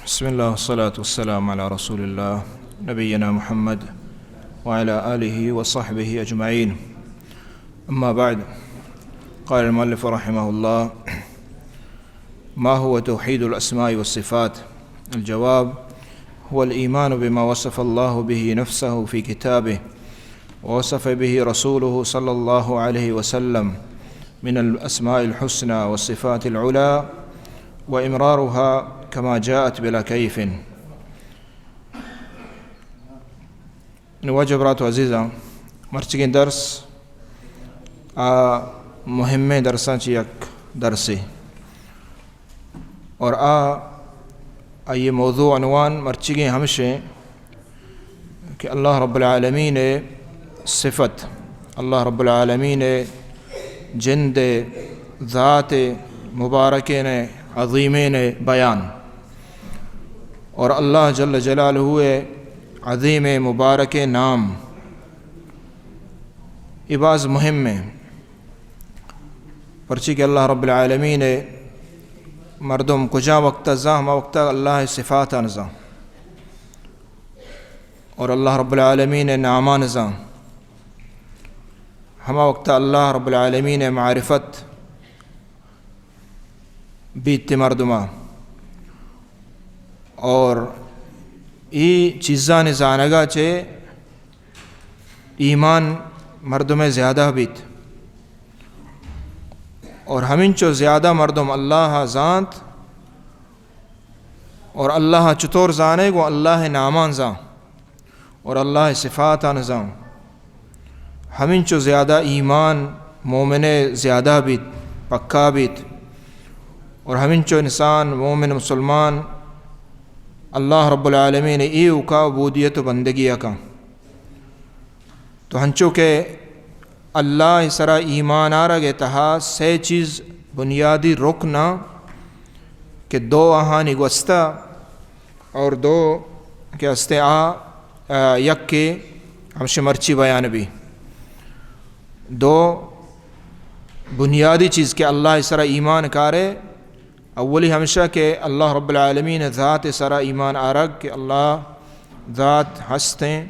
بسم الله والصلاة والسلام على رسول الله نبينا محمد وعلى آله وصحبه أجمعين. أما بعد، قال المؤلف رحمه الله: ما هو توحيد الأسماء والصفات؟ الجواب: هو الإيمان بما وصف الله به نفسه في كتابه، ووصف به رسوله صلى الله عليه وسلم من الأسماء الحسنى والصفات العلى، وإمرارها كما جاءت بلا كيف. واجہ برات و عزیزاں، مرچگیں درس آ مہمیں درساں چہ یک درسے، اور آ، آئی موضوع، عنوان مرچگیں ہمشیں کہ اللہ رب العالمین صفت، اللہ رب العالمین جند، ذات مبارکین عظیمین بیان، اور اللہ جل جلالہ عظیم مبارک نام، یہ باز مہم ہے۔ پرچی کہ اللہ رب العالمین مردم کجا وقت زاں، ہما وقت اللہ صفاتان زاں، اور اللہ رب العالمین نامان زاں، ہما وقت اللہ رب العالمین معرفت بیت مردما۔ اور ای چیزان زانگا چہ ایمان مردم زیادہ بیت، اور ہمینچو زیادہ مردم اللہ زانت، اور اللہ چطور زانے؟ گوں اللہ نامان زان اور اللہ صفاتان زان۔ ہمینچو زیادہ ایمان مومن زیادہ بیت، پکا بیت، اور ہمینچو انسان مومن مسلمان اللہ رب العالمین ایوکا عبودیت و بندگی کن۔ تو ہنچو کہ اللہ سرا ایمان آرگ تہا سے چیز بنیادی رکن کہ دو آہانی گوستہ، اور دو کہ ہستے آ، آ، یک کہ ہمش مرچی بیان بی۔ دو بنیادی چیز کہ اللہ سرا ایمان کارے، اولی ہمشہ کہ اللہ رب العالمین ذات سرا ایمان آرگ کہ اللہ ذات ہستیں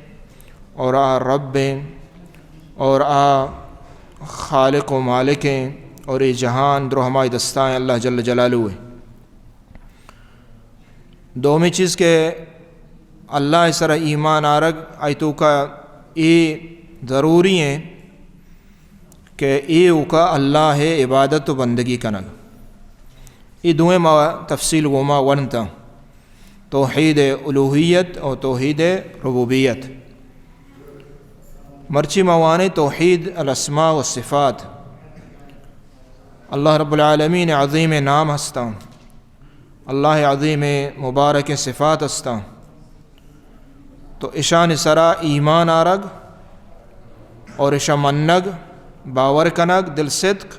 اور آ رب ہیں اور آ خالق و مالک ہیں اور یہ جہان درو ہمائی دستائیں، اللہ جل جلالہ ہے۔ دومی چیز کہ اللہ سرا ایمان آرگ، آئی توکا اے ضروری ہیں کہ ایوکا اللہ عبادت و بندگی کنگ۔ اے دوئیں ما تفصیل گوما ونتا، توحید الوہیت اور توحید ربوبیت۔ مرچی ما وانے توحید الاسماء و صفات۔ اللہ رب العالمین عظیم نام ہستاں، اللہ عظیم مبارک صفات ہستاں، تو اشانی سرا ایمان آرگ اور اشا منگ، باور کنگ، دل صدق،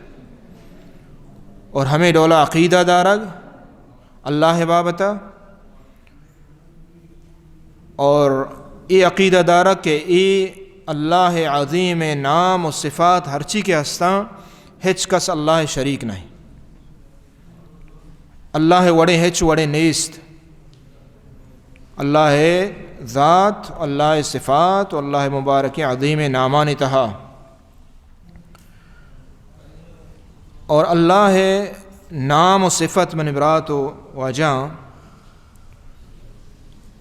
اور ہمیں ڈولا عقیدہ دارگ اللہ بابتا، اور اے عقیدہ دارگ کہ اے اللہ عظیم نام و صفات ہرچی کہ ہستاں، ہچ کس اللہ شریک نہیں۔ اللہ وڑے ہچ وڑے نیست۔ اللہ ذات، اللہ صفات و اللہ مبارک عظیم نامانی تہا۔ اور اللہ نام و صفت، من برات و واجہاں،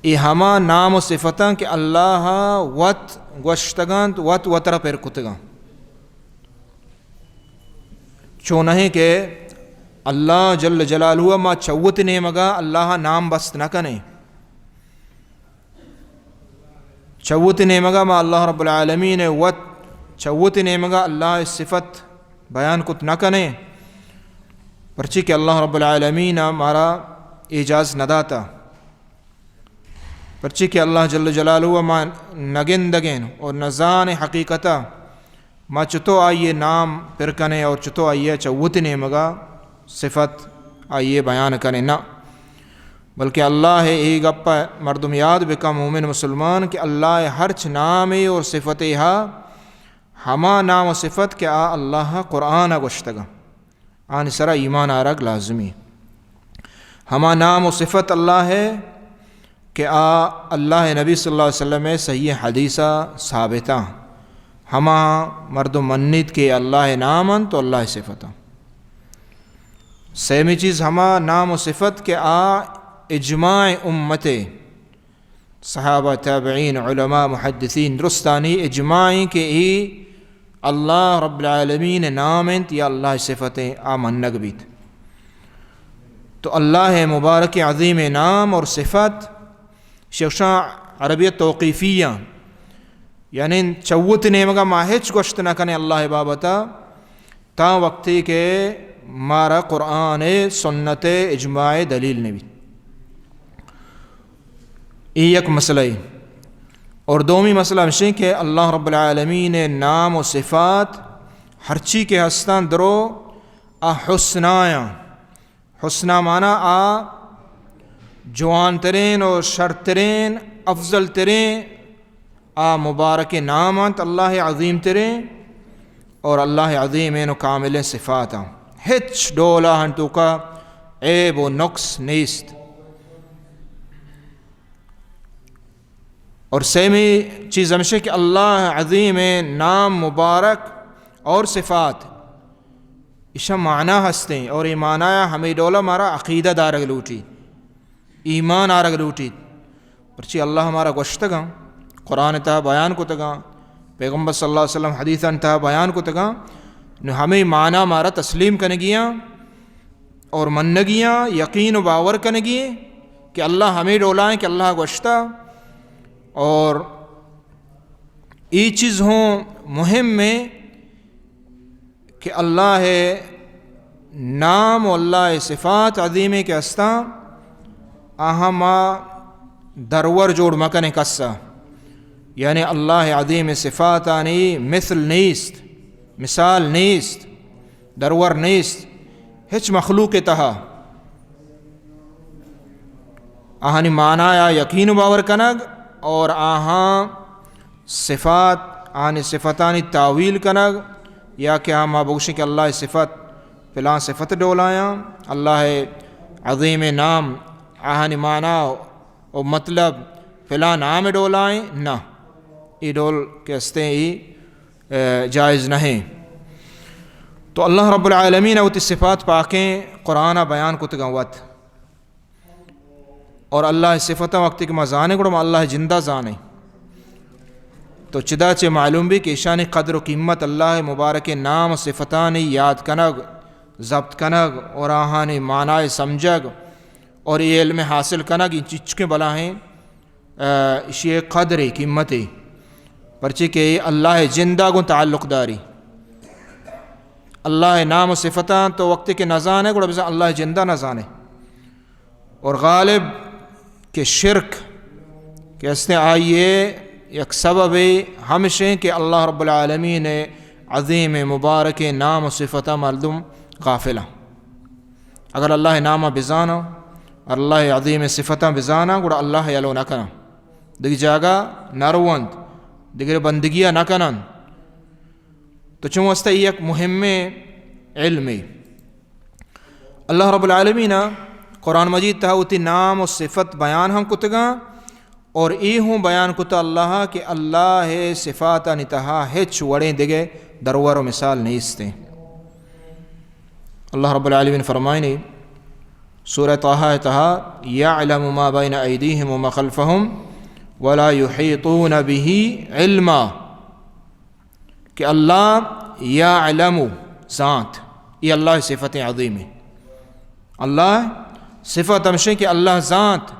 اے ہما نام و صفتاں کہ اللہ وت گوشتگانت، وت وترا پر کتگاں۔ چو نہیں کہ اللہ جل جلالہ ما چوت نیمگا اللہ نام بست نہ کنے۔ چوت نیمگا ما اللہ رب العالمین وت، چوت نیمگا اللہ صفت بیان کت نہ کنے، پرچی کہ اللہ رب العالمین مارا اجاز نہ داتا، پرچی کہ اللہ جل جلالہ ما نگندگین اور نزان حقیقتا ما چتو آئی نام پر کنے اور چتو آئی چوت نیمگا صفت آئی بیان کنے؟ نہ، بلکہ اللہ اے گپ مردم یاد بکن، مومن مسلمان، کہ اللہ ہرچ نامے اور صفتے ہا، ہما نام و صفت کہ آ اللہ قرآن گوشتگا، آنی سرا ایمان آرگ لازمی۔ ہما نام و صفت اللہ ءِ کہ آ اللہ ءِ نبی صلی اللہ علیہ وسلم ءِ صحیح حدیث ءَ ثابت اَں، ہما مردم منیت کہ اللہ ءِ نام اَنت و اللہ ءِ صفت اَں۔ سیمی چیز ہما نام و صفت کہ آ اجماع امت ءِ، صحابہ، تابعین، علماء، محدثین، درستانی اجماع ایں کہ اے اللہ رب العالمین ءِ نام اَنت یا اللہ ءِ صفت ایں، آ منگ بیت۔ تو اللہ ءِ مبارک عظیم نام اور صفت، شیخ شاہ عربیت توقیفیہ، یعنی چہ وت نیمگا ما ہچ گوشت نہ کنیں اللہ ءِ بابت ءَ، تاں وقتی کہ مارا قرآن ءُ سنت ءُ اجماع ءِ دلیل نہ بیت۔ اے یک مسئلہ اے۔ اور دومی مسئلہ ہمشیں کہ اللہ رب العالمین ءِ نام و صفات ہرچی کہ ہستاں درو آ حسنایاں۔ حسنا معنی آ جوانترین و شرترین، افضل ترین آ مبارک نام اَنت اللہ ءِ عظیم ترین، اور اللہ ءِ عظیمین و کاملین صفات اَں۔ ہچ ڈولا آہانی توکا عیب و نقص نیست۔ اور سیمی چیز ہمشیں کہ اللہ ءِ عظیم نام مبارک اور صفات، ایشاں معنی ہستیں، اور اے معنی ءَ ہمے ڈولا مارا عقیدہ دارگ لوٹیت، ایمان آرگ لوٹیت۔ پرچی اللہ مارا گوشتگاں، قرآن ءِ تہا بیان کتگاں، پیغمبر صلی اللہ علیہ وسلم حدیثانی تہا بیان کتگاں، نو ہمے معنی مارا تسلیم کنگی اَں اور منگی اَں، یقین و باور کنگی ایں کہ اللہ ہمے ڈولا ایں کہ اللہ گوشتا۔ اور اے چیز ہوں مہم ایں کہ اللہ ءِ نام و اللہ ءِ صفات عظیمیں کہ ہستاں، آہاں ما درور جوڑ مکنیں کس ءَ۔ یعنی اللہ ءِ عظیم صفاتانی مثل نیست، مثال نیست، درور نیست ہچ مخلوق ءِ تہا۔ آہانی معنی ءَ یقین و باور کنگ اور آہاں صفات، آہانی صفتانی تاویل کنگ، یا کہ آ ما بگوشیں کہ اللہ ءِ صفت فلاں صفت ڈولایاں، اللہ ءِ عظیم نام، آہانی معنی و مطلب فلاں نام ڈولائیں، نہ، اے ڈول کہ ہستیں اے، اے، جائز نہ ایں۔ تو اللہ رب العالمین ءَ وتی صفات پاکیں قرآن ءَ بیان کتگاں وت۔ اور اللہ ءِ صفتاں وقتی کہ ما زانیں، گڑا ما اللہ ءِ جندا زانیں۔ تو چدا چہ معلوم بی کہ ایشانی قدر و قیمت، اللہ ءِ مبارکیں نام و صفتانی یاد کنگ، ضبط کنگ اور آہانی معنی ءَ سمجھگ اور اے علم حاصل کنگ، اے چچکیں بلاہیں، آ، ایشی ءِ قدرے، قیمتے۔ پرچے کہ اے اللہ ءِ جندا گوں تعلق داری۔ اللہ ءِ نام و صفتاں تو وقتی کہ نہ زانے، گڑا بزاں اللہ ءِ جندا نہ زانے۔ اور غالب کہ شرک کہ ہستیں، آئی ءِ یک سببے ہمشیں کہ اللہ رب العالمین ءِ عظیم مبارکیں نام و صفتاں مردم غافل اَں۔ اگر اللہ ءِ نام ءَ بزاناں، اللہ ءِ عظیم صفتاں بزاناں، گڑا اللہ ءَ یلو نہ کناں، دگہ جاگہ نہ روانت، دگہ بندگی ءَ نہ کننت۔ تو چون واسطہ اے یک مہمیں علمے۔ اللہ رب العالمین ءَ قرآن مجید تہا وتی نام و صفت بیان ہم کتگاں اور اے ہوں بیان کتا اللہ کہ اللہ ءِ صفاتانی تہا ہچ وڑیں دگہ درور و مثال نیستیں۔ اللہ رب العالمین فرمائنی سورہ طٰہٰ ءِ تہا، يعلم ما بين أيديهم وما خلفهم ولا يحيطون به علما۔ کہ اللہ يعلم، زانت، اے اللہ ءِ صفت عظیمے۔ اللہ ءِ صفت ہمشیں کہ اللہ زانت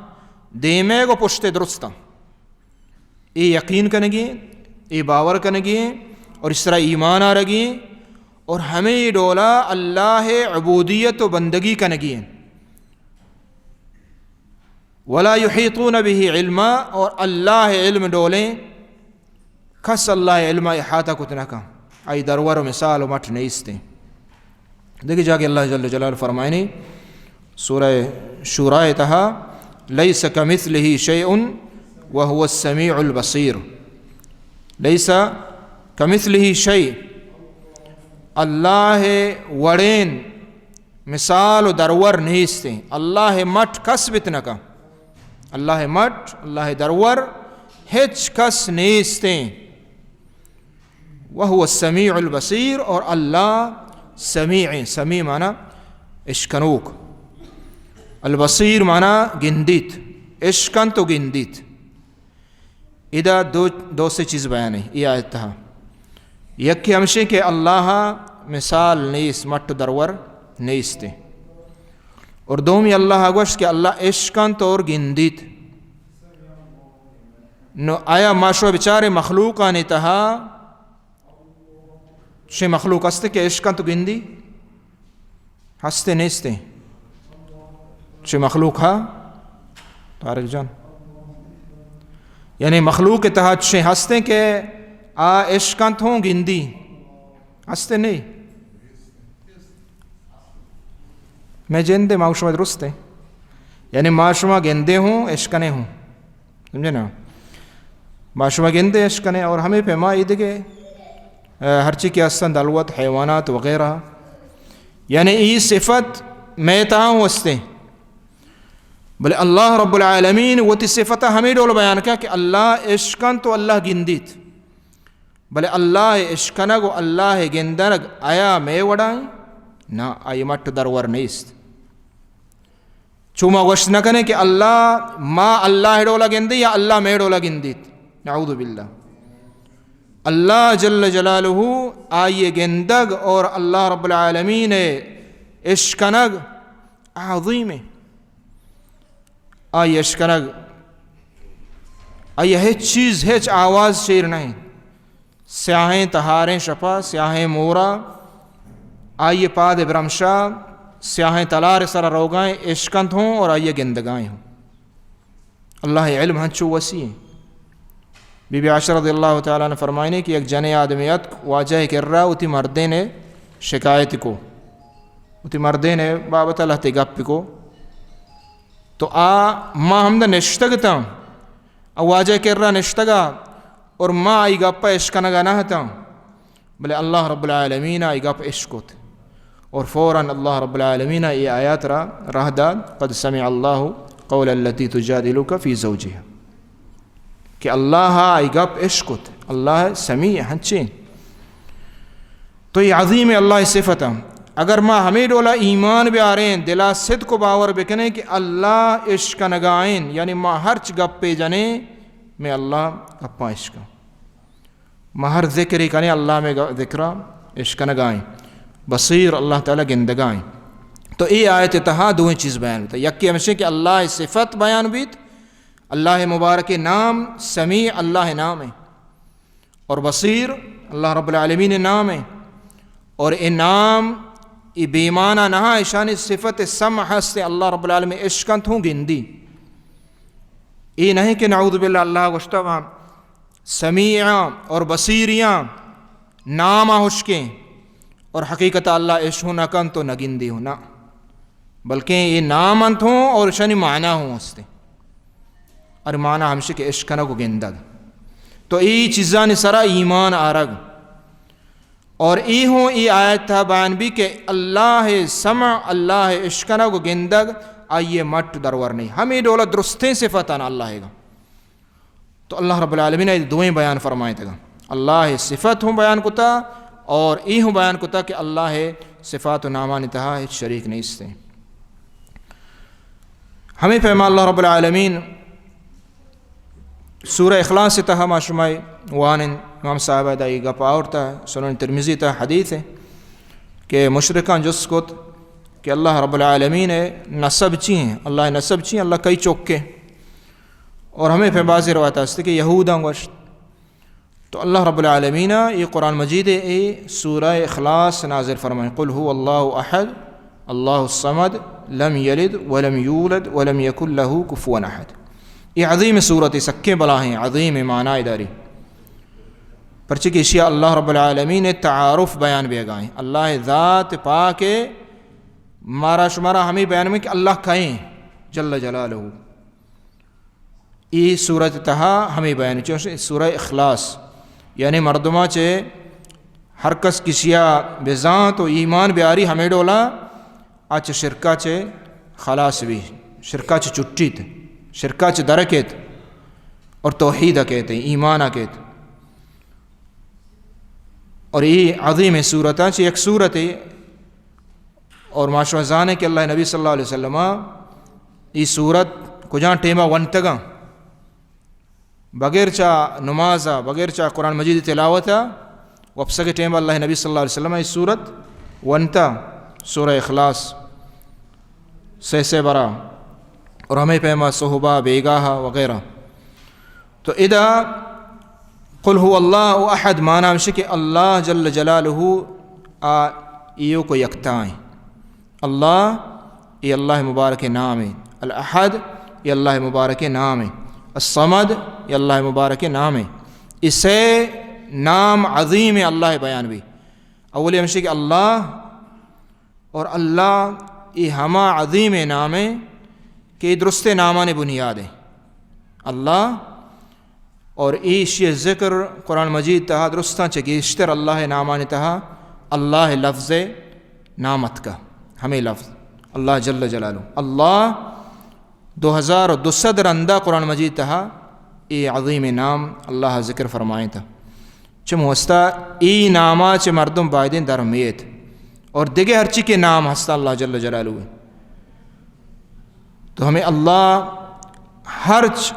دیمے گو پشتے درستاں۔ اے یقین کنگی، اے باور کنگی اور اس طرح ایمان آرگی اور ہمے ڈولا اللہ ءِ عبودیت و بندگی کنگی۔ ولا يحيطون به علما، اور اللہ ءِ علم ڈولیں کس اللہ ءِ علم ءَ احاطہ کت نہ کن، آئی درور و مثال و مٹ نیستیں۔ دگہ جاگہ اللہ جل جلالہ فرمائنی سورہ شورا ءِ تہا، ليس كمثله شيء وهو السميع البصير۔ ليس كمثله شيء، اللہ ءِ وڑین مثال و درور نیستیں۔ اللہ مٹ کس بت نہ کن۔ اللہ مٹ، اللہ درور ہچ کس نیستیں۔ وهو السمیع البصیر، اور اللہ سمیع ہیں۔ سمیع معنی اشکنوک، البصیر معنی گندیت، اشکنت و گندیت۔ ادا دو، دو سے چیز بیان ہیں ای آیت تہا۔ یکی ہمشیں کہ اللہ مثال نیست، مٹ درور نیست۔ اور دومی اللہ گوشت کہ اللہ اشکنت اور گندیت۔ نو آیا ما شما بچارے مخلوقانی تہا چے مخلوق ہستے کہ اشکنت و گندی؟ ہستے نیستے؟ چے مخلوق ہا؟ طارق جان، یعنی مخلوق تہا چے ہستے کہ آ اشکنت ہوں گندی؟ ہستے نہیں۔ میں جندے ما شما درستے، یعنی ما شما گندے ہوں، اشکنے ہوں۔ سمجھے نا؟ ما شما گندے اشکنے، اور ہمیں پیما ای دگے، آ، ہرچی کہ ہستن دلوت، حیوانات وغیرہ، یعنی ای صفت میں تہا ہوں ہستے۔ بلے اللہ رب العالمین وتی صفت ہمیں ڈول بیان کیا کہ اللہ اشکنت و اللہ گندیت۔ بلے اللہ اشکنگ و اللہ گندنگ آیا میں وڑائیں؟ نا، آئی مٹ درور نیست۔ چو ما گوشت نہ کنیں کہ اللہ، ما اللہ ڈولا گندیں یا اللہ مئے ڈولا گندیت۔ نعوذ باللہ۔ اللہ جل جلالہ، آئی گندگ اور اللہ رب العالمین اشکنگ عظیم ہے۔ آئی اشکنگ، آئی ہچ چیز، ہچ آواز چیر نہیں۔ سیاہیں تہاریں شپا، سیاہیں مورا، آئی پاد برمشا، سیاہیں تلار سر روگائیں، اشکنت ہوں اور آئی گندگائیں ہوں۔ اللہ علم ہنچو وسیع ہیں۔ بی بی عائشہ رضی اللہ تعالیٰ عنہ فرمائنے کہ یک جنے آدمی اتک واجہ کرا وتی مردین شکایت کو، وتی مردین بابت اللہ تے گپ کو، تو آ ما ہمدا نشتگ تاں، آ واجہ کرا نشتگا اور ما آئی گپا اشکنگا نہ تاں، بلے اللہ رب العالمین آئی گپ اشکت اور فوراً اللہ رب العالمین ای آیات را راہ داد، قد سمع اللہ قول التی تجادلک فی زوجها، کہ اللہ آئی گپ اشکت۔ اللہ سمیع ہنچیں۔ تو یہ عظیم اللہ صفت ہیں۔ اگر ما ہمیں ڈولا ایمان بیاریں، دلا صدق و باور بکنیں کہ اللہ اشکنگائیں، یعنی ما ہرچ گپے جنیں، میں اللہ گپاں اشکن۔ ما ہر ذکرے کنیں، اللہ میں گ-، ذکرا اشکنگائیں۔ بصیر، اللہ تعالیٰ گندگائیں۔ تو اے آیت تہا دوئیں چیز بیان بیت۔ یکی ہمشیں کہ اللہ صفت بیان بیت، اللہ مبارک نام، سمیع اللہ نام ہے، اور بصیر اللہ رب العالمین نام ہے۔ اور اے نام، اے بیمانا نہ، اشانی صفت سمع ہست، اللہ رب العالمین اشکنت ہوں گندی۔ اے نہیں کہ نعوذ باللہ اللہ گوشتا وہاں سمیعاں اور بصیریاں نام ہشکیں اور حقیقت اللہ اشو نہ کن تو نہ گندی ہوں، نہ، بلکہ اے نام انت ہوں اور اشانی معنی ہوں ہستے۔ اور معنی ہمشی کہ اشکنگ و گندگ۔ تو اے چیزانی سرا ایمان آرگ۔ اور اے ہوں اے آیت تہا بیان بی کہ اللہ سمع، اللہ اشکنگ و گندگ، آئی مٹ درور نہیں۔ ہمیں ڈولا درستیں صفتان اللہ گا۔ تو اللہ رب العالمین اے دوئیں بیان فرمائے تگا۔ اللہ صفت ہوں بیان کتا اور اے ہوں بیان کتا کہ اللہ صفات و نامانی تہا ہچ شریک نیستے۔ ہمیں پیما اللہ رب العالمین سورہ اخلاص تہا ما شمئے وانن، امام صاحب ادا اے گپ آورتا، سنن ترمذی تہا حدیث ہے کہ مشرکان جست کت کہ اللہ رب العالمین نسب چی ہیں، اللہ نسب چی ہیں، اللہ کئی چکے؟ اور ہمیں پہ بعضی روایت ہستے کہ یہوداں گوشت۔ تو اللہ رب العالمین اے قرآن مجید اے سورہ اخلاص نازل فرمائیں، قل هو اللہ احد، اللہ الصمد، لم یلد ولم یولد ولم یکن له کفوا احد۔ اے عظیم سورت، سکیں بلاہیں عظیم معنی داری۔ پرچہ کہ اشیا اللہ رب العالمین تعارف بیان بیگائیں۔ اللہ ذات پاک، مارا شمارا ہمیں بیان میں کہ اللہ کہیں جل جلالہ۔ اے سورت تہا ہمیں بیان، چونکہ سورہ اخلاص، یعنی مردماں چے ہر کس کسیا بزانت و ایمان بیاری ہمیں ڈولا آ چہ شرکا چہ خلاص بی، شرکا چہ چٹیت، شرکا چہ درکیت اور توحید کیت، ایمان کیت۔ اور ای عظیم سورتاں چہ یک سورتے۔ اور ما شما زانیں کہ اللہ نبی صلی اللہ علیہ وسلم ای سورت کجان ٹیما ونتگاں؟ بغیر چا نمازا، بغیر چا قرآن مجید تلاوتا، وپسگ ٹیما اللہ نبی صلی اللہ علیہ وسلم ای سورت ونتا، سورہ اخلاص، سے سے برا، اور ہمے پیما صحبا، بیگاہا وغیرہ۔ تو ادا قل هو اللہ احد مانا ہمشی کہ اللہ جل جلالہ آ ایوک و یکتائیں۔ اللہ، ای اللہ مبارک نام ہے۔ الاحد، ای اللہ مبارک نام ہے۔ الصمد، ای اللہ مبارک نام ہے۔ ای سے نام عظیم اللہ بیان بی۔ اولی ہمشی کہ اللہ، اور اللہ ای ہما عظیم نام ہے کہ ای درست نامانی بنیاد ہے۔ اللہ اور ایشی ذکر قرآن مجید تہا درستاں چہ گیشتر اللہ نامانی تہا اللہ لفظ نام اتکا۔ ہمیں لفظ اللہ جل جلالہ، اللہ دو ہزار و دو سد رندا قرآن مجید تہا اے عظیم نام اللہ ذکر فرمائیں تا۔ چم واسطہ ای ناما چہ مردم بایدیں در میت اور دگہ ہرچی کہ نام ہستا اللہ جل جلالہ، تو ہمیں اللہ ہرچ،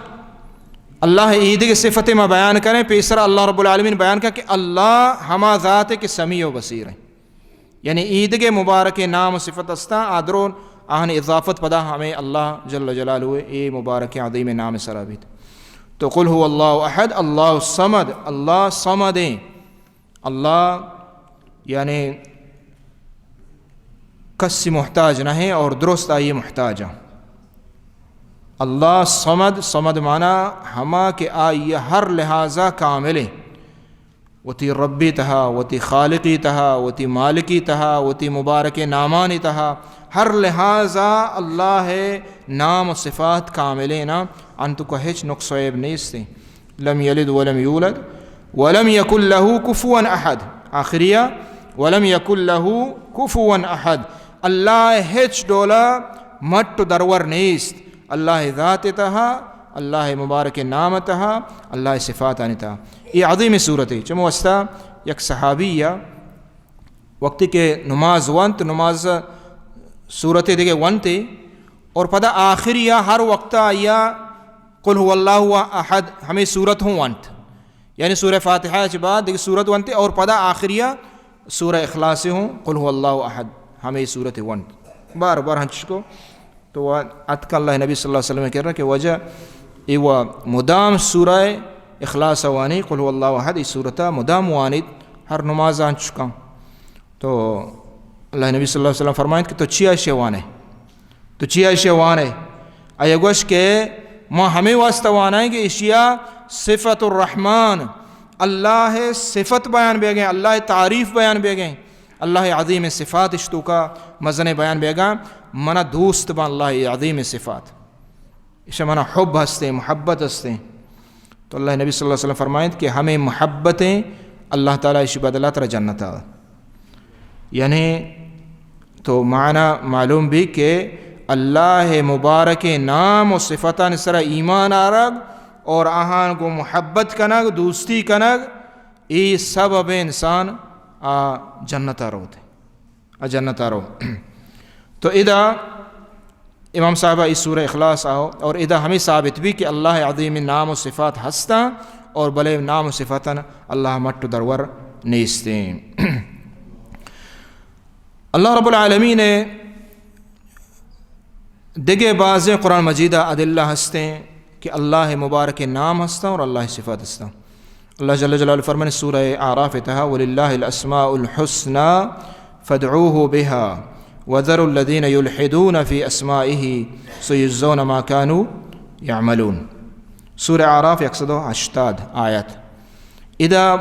اللہ ایدگہ صفت ما بیان کریں، پیسر اللہ رب العالمین بیان کر کہ اللہ ہما ذات ہے کہ سمیع و بصیر ہے۔ یعنی ایدگہ مبارک نام و صفت استاں، آدرون آہن اضافت پدا ہمیں اللہ جل جلالہ اے مبارک عظیم نام سرا بیت۔ تو قل هو اللہ احد، اللہ الصمد، اللہ صمد ہیں۔ اللہ یعنی کسی محتاج نہ ہیں اور درست آئی محتاج ہیں۔ اللہ صمد، صمد معنی ہما کہ آئی ہر لحاظا کامل ہیں، وتی ربی تہا، وتی خالقی تہا، وتی مالکی تہا، وتی مبارک نامانی تہا، ہر لحاظا اللہ نام و صفات کامل ہیں نا، انتو کا ہچ نقص و عیب نیست ہیں۔ لم یلد ولم یولد ولم یکن له کفوا احد۔ آخریہ، ولم یکن له کفوا احد۔ اللہ ہچ ڈولا مٹ و درور نیست۔ اللہ ذات تہا، اللہ مبارک نام تہا، اللہ صفاتانی تہا۔ یہ عظیم صورت ہے۔ چمو واسطہ یک صحابی یا وقتی کہ نماز وانت، نماز صورت دیگہ وانتے اور پدا آخری یا ہر وقتا یا قل هو اللہ احد ہمیں صورت ہوں وانت۔ یعنی سورہ فاتحہ چہ بعد دیگہ صورت وانتے اور پدا آخری یا سورہ اخلاص ہوں قل هو اللہ احد ہمیں صورت وانت۔ بار بار ہنچ کو تو وا اتکا اللہ نبی صلی اللہ علیہ وسلم کرا کہ وجہ ای وا مدام سورہ اخلاص وانی، قل هو اللہ احد، ای سورتا مدام وانیت ہر نمازان چکا۔ تو اللہ نبی صلی اللہ علیہ وسلم فرمائیت کہ تو چیا اشیا وانے؟ تو چیا اشیا وانے؟ آیا گوش کہ ما ہمیں واسطہ وانائیں کہ اشیا صفت الرحمن، اللہ صفت بیان بیگیں، اللہ تعریف بیان بیگیں، اللہ عظیم صفات اشتوکا مزن بیان بیگا، منا دوست بان اللہ عظیم صفات۔ ایشا منا حب ہستیں، محبت ہستیں۔ تو اللہ نبی صلی اللہ علیہ وسلم فرمائیت کہ ہمیں محبتیں اللہ تعالی اشی بدلہ ترا جنتا۔ یعنی تو معنی معلوم بی کہ اللہ مبارک نام و صفتان سرا ایمان آرگ اور آہان گو محبت کنگ، دوستی کنگ، ای سبب انسان آ جنتا روت۔ آ جنتا رو۔ تو ادا امام صاحب ای سورہ اخلاص آؤ اور ادا ہمیں ثابت بی کہ اللہ عظیم نام و صفات ہستاں اور بلے نام و صفاتاں اللہ مٹ و درور نیستیں۔ اللہ رب العالمین دگہ بازیں قرآن مجیدا ادلہ ہستیں کہ اللہ مبارک نام ہستاں اور اللہ صفات ہستاں۔ اللہ جل جلالہ فرمانے سورہ اعراف تہا، وللہ الاسماء الحسنى فادعوه بها وذروا الذين يلحدون في اسمائه سيجزون ما كانوا يعملون۔ سورہ اعراف یک سد و ہشتاد آیت۔ ادا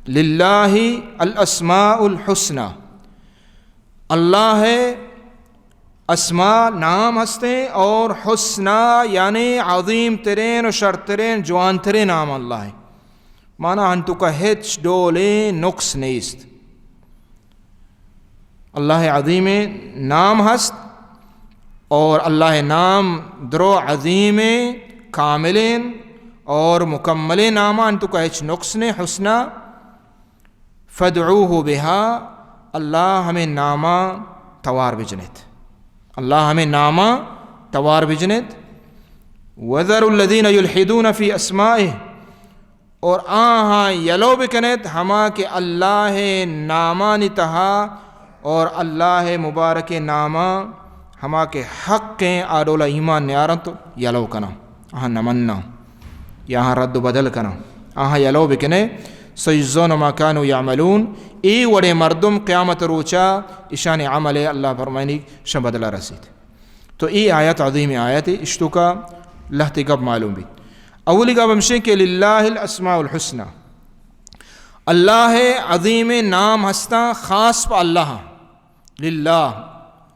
للہ الاسماء الحسنى، اللہ اسماء نام ہستیں اور حسنى یعنی عظیم ترین و شرترین جوانترین نام اللہ ہے۔ مانا ہنتوکا ہچ ڈولیں نقص نیست۔ اللہ ءِ عظیمیں نام ہست، اور اللہ ءِ نام درو عظیمیں، کاملیں اور مکملیں نامان، توکا ہچ نقص نے، حسنا، فادعوه بها، اللہ ہمے ناما توار بجنیت۔ اللہ ہمے ناما توار بجنیت۔ وذروا الذين يلحدون في اسمائه، اور آہاں یلو بکنیت ہما کہ اللہ ءِ نامانی تہا اور اللہ ءِ مبارکیں ناما ہما کہ حقیں آ ڈولا ایمان نیارنت، یلو کناں، آہاں نمناں یا آہاں رد و بدل کناں، آہاں یلو بکنے۔ سیجزون ما كانوا يعملون، اے وڑیں مردم قیامت روچا اشانی عمل ءِ اللہ فرمائنی شان بدلہ رسیت۔ تو اے آیت عظیمیں آیتے، اشتوکا لہتے گپ معلوم بیت۔ اولی گپ ہمشیں کہ للہ الاسماء الحسنی، اللہ ءِ عظیمیں نام ہستاں خاص پہ اللہ، للہ،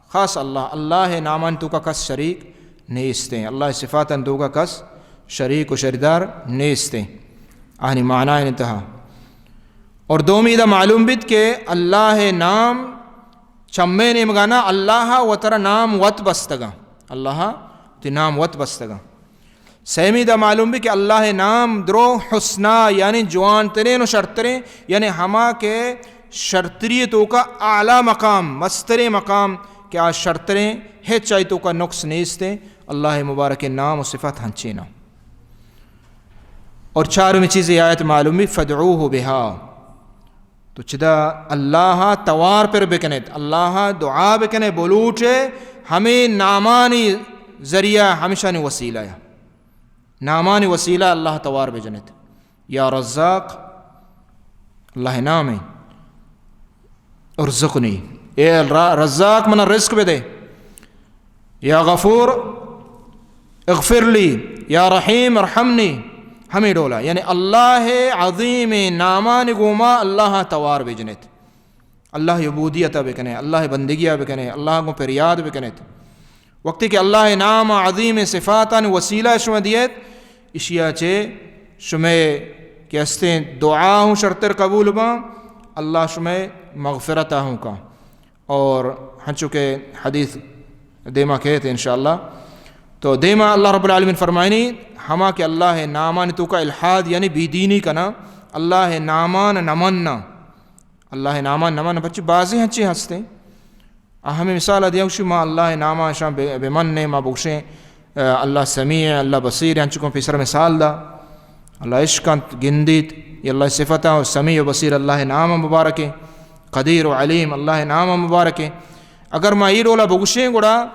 خاص اللہ، اللہ ءِ نامان توکا کس شریک نیستیں، اللہ ءِ صفاتاں توکا کس شریک و شریدار نیستیں، آہانی معنی انتہا۔ اور دومی دا معلوم بیت کہ اللہ ءِ نام چمے نیمگا نہ، اللہ ءَ وترا نام وت بستگاں۔ اللہ ءَ وتی نام وت بستگاں۔ سیمی دا معلوم بی کہ اللہ ءِ نام درو حسنا، یعنی جوان ترین و شرترین، یعنی ہما کہ شرتری توکا اعلی مقام، مسترین مقام کہ آ شرترین، ہچ آئی توکا نقص نیستیں۔ اللہ ءِ مبارکیں نام و صفات ہنچیناں۔ اور چارمی چیز اے آیت معلوم بی، فادعوه بها، تو چدا اللہ ءَ توار پر بکنیت، اللہ ءَ دعا بکنے، بلوٹے، ہمے نامانی ذریعہ، ہمشانی وسیلہ ءَ، نامانی وسیلہ اللہ ءَ توار بجنیت۔ یا رزاق، اللہ ءِ نام ایں، ارزقنی، اے را-، رزاق منا رزق بدے۔ یا غفور اغفر لی، یا رحیم ارحمنی، ہمے ڈولا، یعنی اللہ ءِ عظیمیں نامانی گوما اللہ ءَ توار بجنیت۔ اللہ ءِ عبودیت ءَ بکنے، اللہ ءِ بندگی ءَ بکنے، اللہ ءَ گوں پریاد بکنیت۔ وقتی کہ اللہ ءِ نام ءَ، عظیمیں صفاتانی وسیلہ شما دیت، اشیا چے شمے کہ استیں دعا ہوں شرتر قبول باں، اللہ شمے مغفرت ءَ ہوں کاں۔ اور ہنچو کہ حدیث دیما کہتے انشاءاللہ۔ تو دیما اللہ رب العالمین فرمائنی، ہما کہ اللہ ءِ نامانی توکا الحاد یعنی بے دینی کنا، اللہ ءِ نامان نمنا، اللہ ءِ نامان نمنا، پرچہ بازیں ہنچیں ہستیں۔ آ ہمے مثال ءَ دیاں، گوشی، ما اللہ ءِ نامان شان بے، بے من نے، ما بگوشیں، آ، اللہ سمیع ایں، اللہ بصیر ایں، انچکوں پیسر مثال دا۔ اللہ اشکنت، گندیت، اے اللہ ءِ صفت ایں، سمیع و بصیر اللہ ءِ نام مبارک ایں، قدیر و علیم اللہ ءِ نام مبارک ایں۔ اگر ما اے ڈولا بگوشیں، گڑا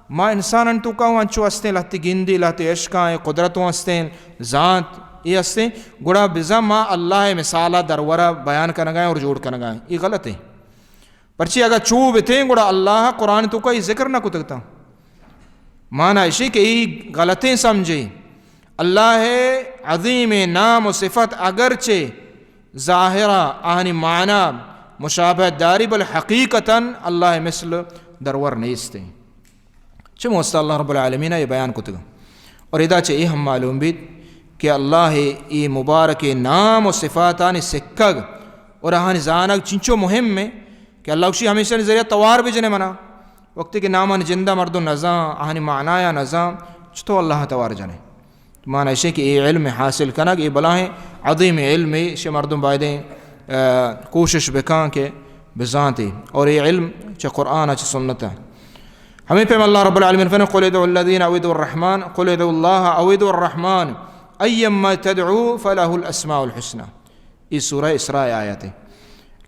ما انسانانی توکا ہوں انچو ہستیں، لہتے گندی، لہتے اشکاں، اے قدرت ہوں ہستیں، زانت اے ہستیں، گڑا بزاں ما اللہ ءِ مثال ءَ درورا بیان کنگا ایں اور جوڑ کنگا ایں۔ اے غلط ایں۔ پرچی اگاں چو بتیں، گڑا اللہ ءَ قرآن توکا اے ذکر نہ کتگ تاں۔ مانا اشی کہ اے غلطیں سمجھے۔ اللہ ءِ عظیمیں نام و صفت اگرچہ ظاہرا آہانی معنی مشابہت داری، بل حقیقتاً اللہ ءِ مثل درور نیستیں۔ چم واسطہ اللہ رب العالمین ءَ اے بیان کتگ۔ اور ادا چہ اے ہم معلوم بیت کہ اللہ ءِ اے مبارکیں نام و صفاتانی سکگ اور آہانی زانگ چنچو مہم ایں کہ اللہ گوشی، ہمیشانی ذریعہ توار بجنے منا۔ وقتی کہ نامانی جندا مردم نزان، آہانی معنایا نزان، چتو اللہ ءَ توار جنے؟ مانا اشیں کہ اے علم حاصل کنگ، اے بلاہیں عظیمیں علمے، اشی مردم بایدیں، آ، کوشش بکاں کہ بزانتے۔ اور اے علم چہ قرآن ءَ، چہ سنت ءَ۔ ہمے پیم اللہ رب العالمین فرمائے، قل ادعوا الذین او ادعوا الرحمن، قل ادعوا اللہ او ادعوا الرحمن، ایما تدعوا فلہ الاسماء الحسنی۔ اے سورہ اسراء آیت ایں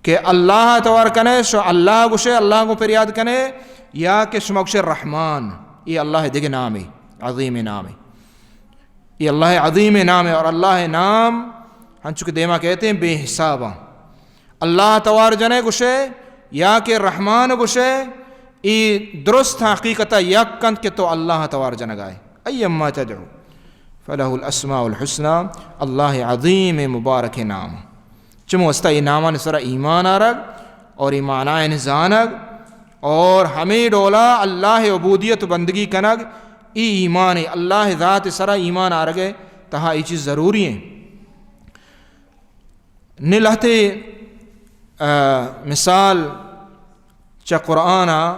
کہ اللہ ءَ توار کنے، شو اللہ گوشے، اللہ گوں پریاد کنے، یا کہ شما گوشے رحمان، اے اللہ ءِ دگہ نامے، عظیمیں نامے۔ اے اللہ ءِ عظیمیں نامے اور اللہ ءِ نام ہنچو کہ دیما کہتے ہیں بے حساباں۔ اللہ ءَ توار جنے گوشے یا کہ رحمان گوشے، اے درست حقیقتا یک انت کہ تو اللہ ءَ توار جنگائے۔ ایما تدعو فلہ الاسماء الحسنی، اللہ ءِ عظیمیں مبارکیں نام۔ چم واسطہ اے نامانی سرا ایمان آرگ اور اے معنایانی زانگ اور ہمے ڈولا اللہ ءِ عبودیت و بندگی کنگ، اے ایمان ایں، اللہ ءِ ذات ءِ سرا ایمان آرگ ءِ تہا اے چیز ضروری ایں۔ نی لہتے، آ، مثال چہ قرآن ءَ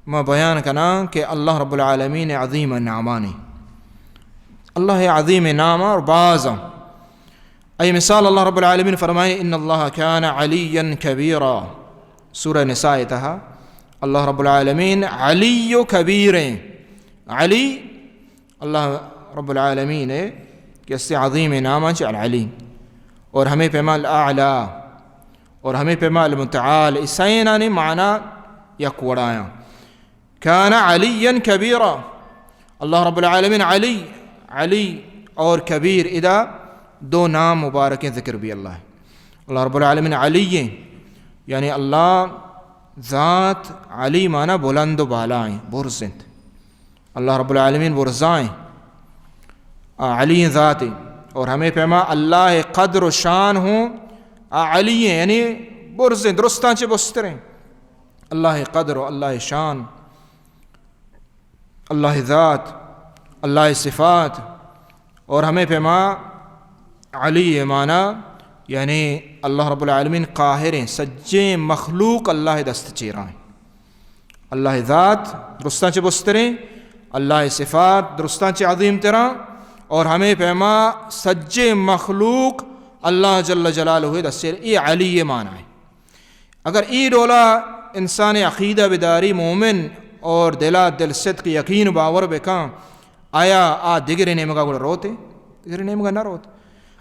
ما بیان کناں کہ اللہ رب العالمین عظیم نامانی، اللہ عظیم نام اور باز ای مثال اللہ رب العالمین فرمائے، ان اللہ کان علیا کبیرا۔ سورہ نساء تہا اللہ رب العالمین علی و کبیر ہیں۔ علی اللہ رب العالمین ہے کہ اس سے عظیم نام چ العلی، اور ہمیں پیما الاعلی، اور ہمیں پیما المتعال، اسینانی معنی یک وڑایاں۔ کان علیا کبیرا، اللہ رب العالمین علی، علی اور کبیر، ادا دو نام مبارکیں ذکر بھی اللہ۔ اللہ رب العالمین علی ہیں، یعنی اللہ ذات علی معنی بلند و بالا ہیں، برز انت۔ اللہ رب العالمین برزا ہیں، آ علی ذات ہیں۔ اور ہمیں پیما اللہ قدر و شان ہوں، آ علی ہیں، یعنی برز ہیں، درستاں چہ بستر ہیں۔ اللہ قدر و اللہ شان، اللہ ذات، اللہ صفات، اور ہمیں پیما علی معنی، یعنی اللہ رب العالمین قاہر ہیں، سجیں مخلوق اللہ دست چیرا ہیں۔ اللہ ذات درستاں چہ بستریں، اللہ صفات درستاں چہ عظیم تراں، اور ہمیں پیما سجیں مخلوق اللہ جل جلالہ دست چیر، یہ علی معنی ہے۔ اگر ای ڈولا انسان عقیدہ بداری، مومن اور دلا دل صدق یقین باور بکاں، آیا آ دگرے نیمگا گڑا روتے؟ دگرے نیمگا نہ روت۔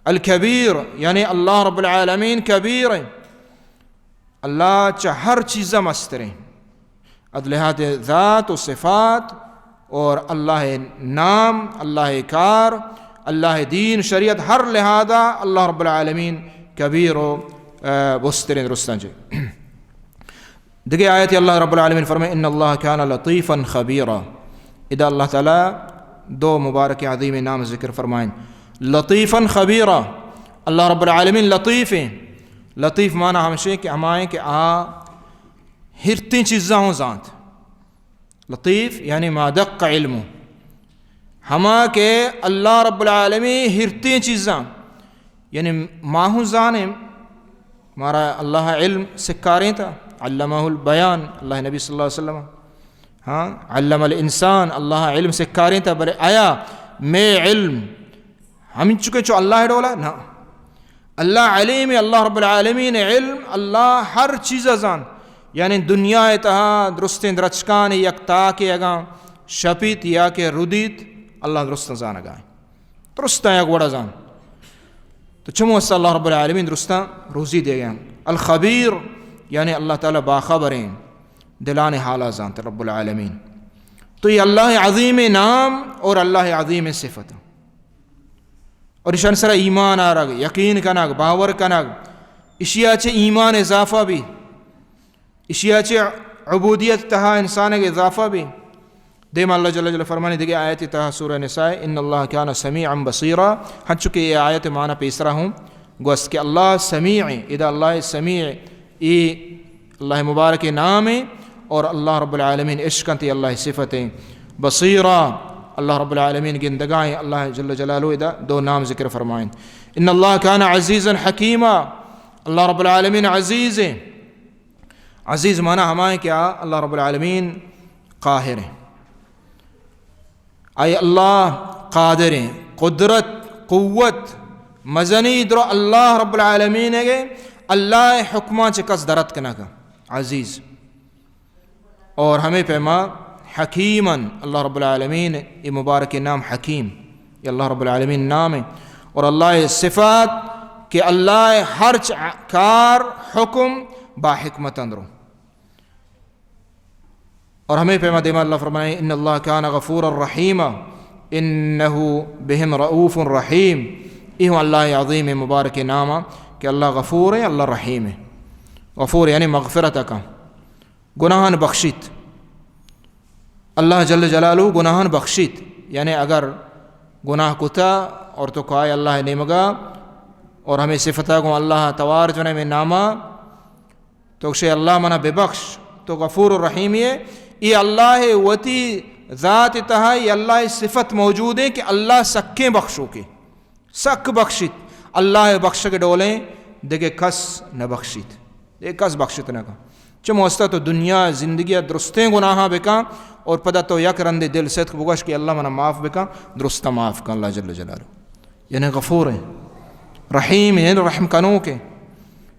الکبیر، یعنی اللہ رب العالمین کبیر ہیں۔ اللہ چہ ہر چیزا مستریں۔ از لحاظ ذات و صفات اور اللہ نام، اللہ کار، اللہ دین، شریعت، ہر لحاظا اللہ رب العالمین کبیر و، آ، بستریں درستاں چہ۔ دگہ آیت اللہ رب العالمین فرمائے، ان اللہ کان لطیفا خبیرا۔ ادا اللہ تعالی دو مبارک عظیم نام ذکر فرمائیں، لطیفا خبیرا۔ اللہ رب العالمین لطیف ہیں۔ لطیف معنی ہمشے کہ ہمائیں کہ آ ہرتیں چیزاں ہوں زانت۔ لطیف یعنی ما دق علمه، ہما کہ اللہ رب العالمین ہرتیں چیزاں، یعنی ما ہوں زانیں، مارا اللہ علم سکاریں تا، علمہ البیان، اللہ نبی صلی اللہ علیہ وسلم، ہاں، علم الانسان، اللہ علم سکاریں تا، بلے آیا میں علم ہمینچکیں چو اللہ ڈولا؟ نہ۔ اللہ علیم، اللہ رب العالمین علم، اللہ ہر چیز زان۔ یعنی دنیا تہا درستیں درچکان یک تاکے اگاں شپیت یا کہ ردیت، اللہ درستاں زانگا۔ درستاں یک وڑا زان۔ تو چمو اس اللہ رب العالمین درستاں روزی دے گئے۔ الخبیر، یعنی اللہ تعالی باخبریں، دلان حالا زانت رب العالمین۔ تو یہ اللہ عظیم نام اور اللہ عظیم صفت۔ اور ایشان سرا ایمان آرگ، یقین کنگ، باور کنگ، اشیا چہ ایمان اضافہ بی، اشیا چہ عبودیت تہا انسان اضافہ بی۔ دیم اللہ جل جلالہ فرمانی دگہ آیت تہا سورہ نساء، ان اللہ کان سمیعا بصیرا، ہنچو کہ یہ آیت معنی پیسرا ہوں گوست کہ اللہ سمیع، ادا اللہ سمیع، ای اللہ مبارک نام ہیں اور اللہ رب العالمین عشق انت، اللہ صفت ہیں۔ بصیرا، اللہ رب العالمین گندگائیں، اللہ جل جلالہ ادا دو نام ذکر فرمائیں۔ ان اللہ کان عزیزا حکیما، اللہ رب العالمین عزیز ہیں۔ عزیز معنی ہمائیں کہ آ اللہ رب العالمین قاہر ہیں۔ اے اللہ قادر ہیں، قدرت، قوت، مزنی درو اللہ رب العالمین ہے کہ اللہ حکمان چہ کس درت کنگا عزیز۔ اور ہمیں پیما حکیمن، اللہ رب العالمین، یہ مبارک نام حکیم، یہ اللہ رب العالمین نام ہے۔ اور اللہ صفات کہ اللہ ہر چ-، کار حکم با حکمت اندرو۔ اور ہمیں پیما دیما اللہ فرمائے، ان اللہ کان غفورا رحیما، انہ بہم رؤوف رحیم۔ یہ اللہ عظیم مبارک نام کہ اللہ غفور ہے، اللہ رحیم ہے۔ غفور یعنی مغفرت کا، گناہان بخشیت۔ اللہ جل جلالہ گناہان بخشیت، یعنی اگر گناہ کتا اور تو کائے اللہ نیمگا اور ہمیں صفتا گوں اللہ توار جنے میں ناما، تو گشے اللہ منا ببخش، تو غفور و رحیمی ہے۔ یہ اللہ وتی ذات تہا، یہ اللہ صفت موجود ہے کہ اللہ سکیں بخشوکے، سک بخشیت۔ اللہ بخشگ ڈولیں دگہ کس نہ بخشیت۔ اے کس بخشت نہ کن۔ چم واسطہ تو دنیا زندگی ء درستیں گناہاں بکن اور پدا تو یک رندے دل صدق بگوش کہ اللہ منا معاف بکن، درستاں معاف کن اللہ جل جلالہ۔ یعنی غفور ہیں، رحیم ہیں، رحم کنوک ہیں،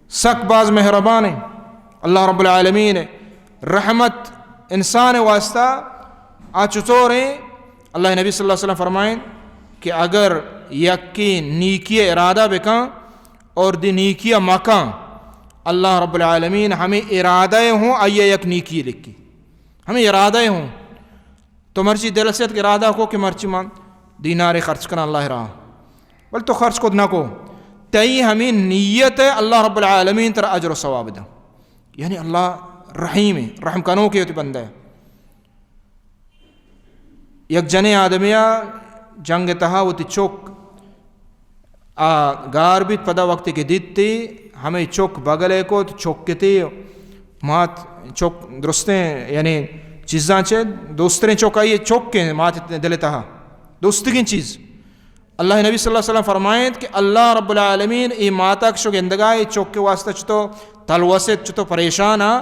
سک باز مہربان ہیں۔ اللہ رب العالمین رحمت انسان واسطہ آ چطور ہیں؟ اللہ نبی صلی اللہ علیہ وسلم فرمائیں کہ اگر یکی نیکی ارادہ بکن اور دی نیکی مکن، اللہ رب العالمین ہمیں ارادہ ہوں آئیے یک نیکی لکھی، ہمیں ارادہ ہوں۔ تو مرچی دل سے ارادہ کو کہ مرچی من دینارے خرچ کنا اللہ راہ، بل تو خرچ کت نہ کو، تئی ہمیں نیت ہے، اللہ رب العالمین ترا اجر و ثواب دا۔ یعنی اللہ رحیم ہے، رحم کنوک ہے وتی بندہ ہے۔ یک جنیں آدمیا جنگ تہا وتی چک آ گار بیت، پدا وقتی کہ دیتی ہمیں چک بگلے کو تو چک کتی مات، چک درستیں یعنی چیزاں چے دوستریں چک آئیے چک کے مات دل تہا دوستگیں چیز۔ اللہ نبی صلی اللہ علیہ وسلم فرمائیں کہ اللہ رب العالمین ای ماتا کشو گندگا ای چک کے واسطہ چتو تلوست، چتو پریشان آ،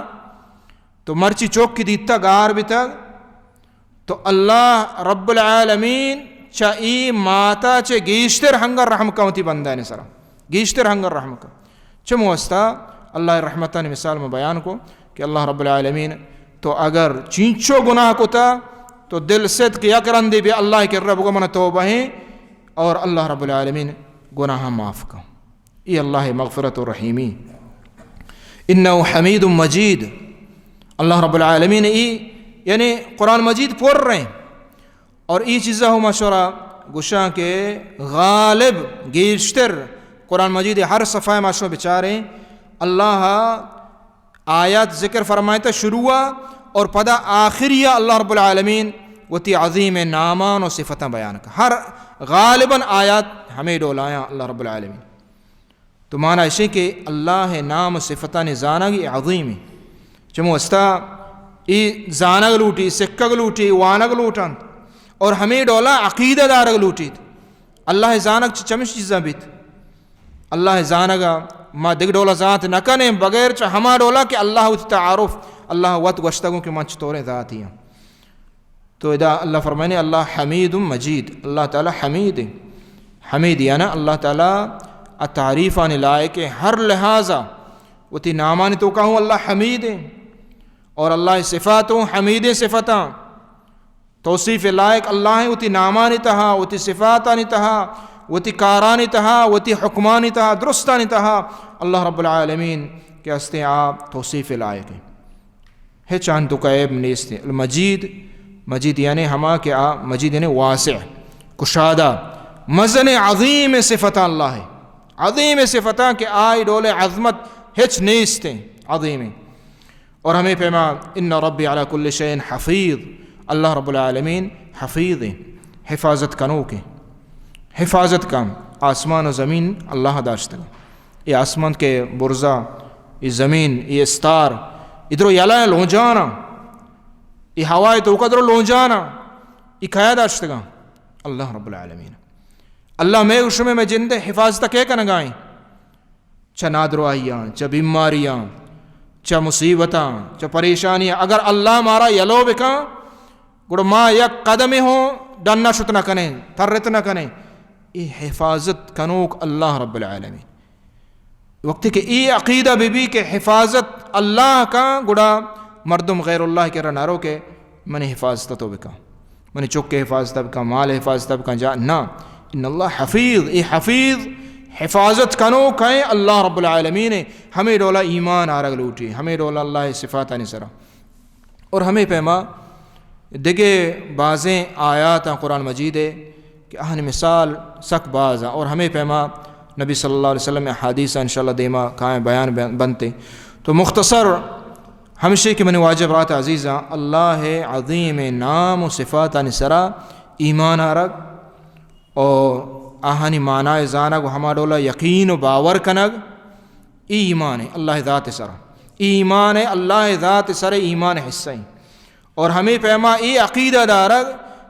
تو مرچی چک کی دیتا گار بیتگ، تو اللہ رب العالمین چہ ای ماتا چہ گیشتر ہنگر رحم کن وتی بندانی سرا، گیشتر ہنگر رحم کن۔ چم واسطہ اللہ رحمتانی مثال میں بیان کو کہ اللہ رب العالمین تو اگر چینچو گناہ کتا تو دل صدق یک رندے بیا اللہ کرا بگو من توبہ ہیں اور اللہ رب العالمین گناہ معاف کن۔ ای اللہ مغفرت و رحیمی۔ انہ حمید مجید۔ اللہ رب العالمین ای یعنی قرآن مجید پر رہے اور ای چیزا ہم مشورہ گوشاں کہ غالب گیشتر قرآن مجید ہر صفحہ ما شما بچاریں، اللہ آیات ذکر فرمائتا شروع اور پدا آخری اللہ رب العالمین وتی عظیم نامان و صفتاں بیان کا۔ ہر غالباً آیات ہمیں ڈولایاں اللہ رب العالمین۔ تو مانا اشیں کہ اللہ نام و صفتانی زانگ ای عظیم ہے۔ چمو استا ای زانگ لوٹی، سکگ لوٹی، وانگ لوٹنت اور ہمیں ڈولا عقیدہ دارگ لوٹیت۔ اللہ زانگ چ-، چمش چیزاں بیت۔ اللہ زانگ ما دگ ڈولا زانت نہ کنیں بغیر چہ ہما ڈولا کہ اللہ وتی تعارف، اللہ وت گوشتگوں کہ من چطوریں ذاتی ہوں۔ تو ادا اللہ فرمائنے، اللہ حمید مجید، اللہ تعالی حمید ہیں۔ حمید یعنی اللہ تعالی ء تعریفانی لائق ہیں ہر لحاظا۔ وتی نامانی توکا ہوں اللہ حمید ہیں اور اللہ صفات ہوں حمید ہیں صفتاں۔ توصیف لائق اللہ ہیں وتی نامانی تہا، وتی صفاتانی تہا، وتی کارانی تہا، وتی حکمانی تہا، درستانی تہا اللہ رب العالمین کہ ہستیں آ توصیف لائق ہیں۔ ہچ آن توکا عیب نیست۔ المجید، مجید یعنی ہما کہ آ مجید یعنی واسع، کشادہ، مزن عظیم صفتاں اللہ ہے۔ عظیم صفتاں کہ آئی ڈول عظمت ہچ نیست ہیں، عظیم ہیں۔ اور ہمیں پیما ان ربی علی کل شیء حفیظ، اللہ رب العالمین حفیظ ہیں، حفاظت کنوک ہیں۔ حفاظت کن، آسمان و زمین اللہ داشتگ۔ اے آسمان کہ برزا، اے زمین، اے استار، اے درو یلہ لونجانا، اے ہوائے توکا درو لونجانا، اے کیا داشتگا؟ اللہ رب العالمین۔ اللہ میں و شمے میں جند حفاظت کے کنگائیں؟ چہ نادراہیاں، چہ بیماریاں، چہ مصیبتاں، چہ پریشانیاں۔ اگر اللہ مارا یلو بکاں، گڑا ما یک قدمے ہوں ڈن نہ شت نہ کنیں، ترت نہ کنیں۔ اے حفاظت کنوک اللہ رب العالمین۔ وقتی کہ اے عقیدہ بہ بی کہ حفاظت اللہ کا، گڑا مردم غیر اللہ کرا نہ رو کہ منی حفاظت تو بکن، منی چک حفاظت بکن، مال حفاظت بکن، جا نہ۔ ان اللہ حفیظ، اے حفیظ، حفاظت کنوک ہیں اللہ رب العالمین۔ ہمیں ڈولا ایمان آرگ لوٹی، ہمیں ڈولا اللہ صفاتانی سرا۔ اور ہمیں پیما دگہ بازیں آیات ہیں قرآن مجید ہے کہ اہن مثال سک باز ہیں، اور ہمیں پیما نبی صلی اللہ علیہ وسلم احادیث انشاءاللہ دیما کائیں بیان بن-، بنتے۔ تو مختصر ہمشی کہ منی واجہ برات عزیزاں، اللہ عظیم نام و صفاتانی سرا ایمان آرگ اور آہانی معنی زانگ و ہما ڈولا یقین و باور کنگ، ای ایمان ہے اللہ ذات سرا۔ ای ایمان ہے اللہ ذات سر، ایمان حصہ ہیں۔ اور ہمیں پیما اے عقیدہ دارگ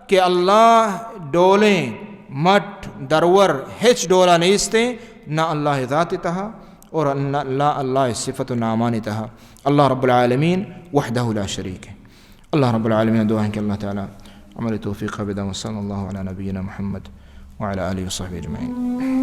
کہ اللہ ڈولیں مٹ درور ہچ ڈولا نیستیں، نہ اللہ ذات تہا، اور اللہ، اللہ، اللہ صفت و نامانی تہا اللہ رب العالمین وحدہ لا شریک ہے۔ اللہ رب العالمین دعا ہے کہ اللہ تعالی عمل توفیق بدن۔ وصلی اللہ علی نبینا محمد وعلی آلہ وصحبہ اجمعین۔